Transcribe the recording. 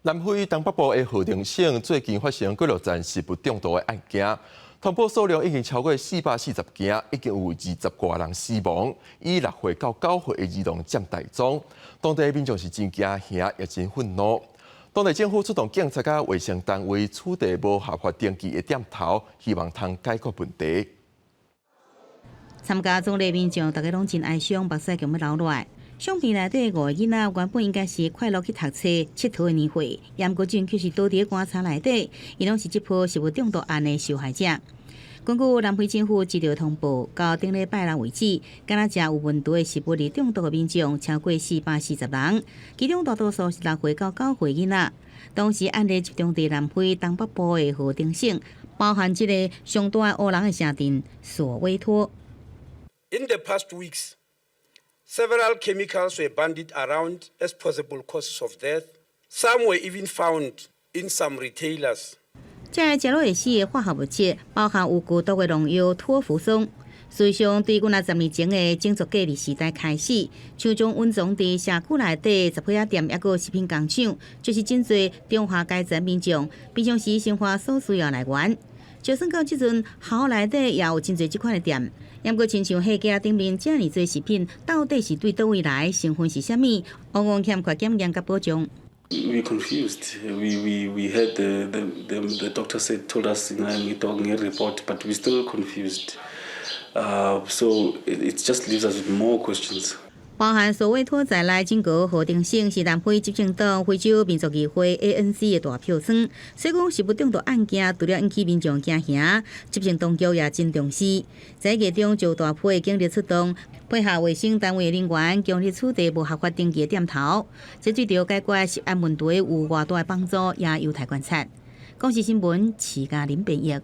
南非東北部的荷定省最近發生幾落單食物中毒的案件，通報數量已經超過440件，已經有20外人死亡。以6歲到9歲的兒童佔大宗，當地民眾是真驚嚇，也真憤怒。當地政府出動警察佮衛生單位取締無合法登記的店頭，希望通解決問題。參加葬禮民眾，大家攏真哀傷，目屎強欲流落來。相片內底五個囡仔原本應該是快樂去讀冊、𨑨迌的年歲，毋過這陣卻是倒佇棺材內底，𪜶攏是這波食物中毒案的受害者。根據南非政府接到通報，到頂禮拜六為止，敢若食有問題的食物而中毒的民眾超過440人，其中大多數是6歲到9歲囡仔。當時案例集中佇南非東北部的荷定省，包含這個上大的烏人的城鎮索威托。 In the past weeks, several chemicals were bandied around as possible causes of death. Some were even found in some retailers. 這个食落會死的化學物質，包含有劇毒的農藥托福酸。事實上，對幾若十年前的種族隔離時代開始，像種隱藏佇社區內底雜貨仔店，抑閣食品工廠，就是真濟中下階層民眾平常時生活所需要來源。就算到這陣，學校內底也有真濟這款的店。毋過，親像貨架頂面遮爾濟食品，到底是對佗位來，成分是啥物？往往欠缺檢驗佮保障。 We confused. We heard the doctor said told us in a report, but we still confused. So it just leaves us with more questions. 包含索威托在內，整個荷定省是南非執政黨非洲民族議會 ANC 的大票倉，所以講食物中毒案件除了引起民眾驚嚇，執政當局也真重視。在月中就大批的警力出動，配合衛生單位人員，強力取締無合法登記的店頭。這對著解決食安問題有偌大的幫助，也有待觀察。公視新聞，徐嘉玲編譯。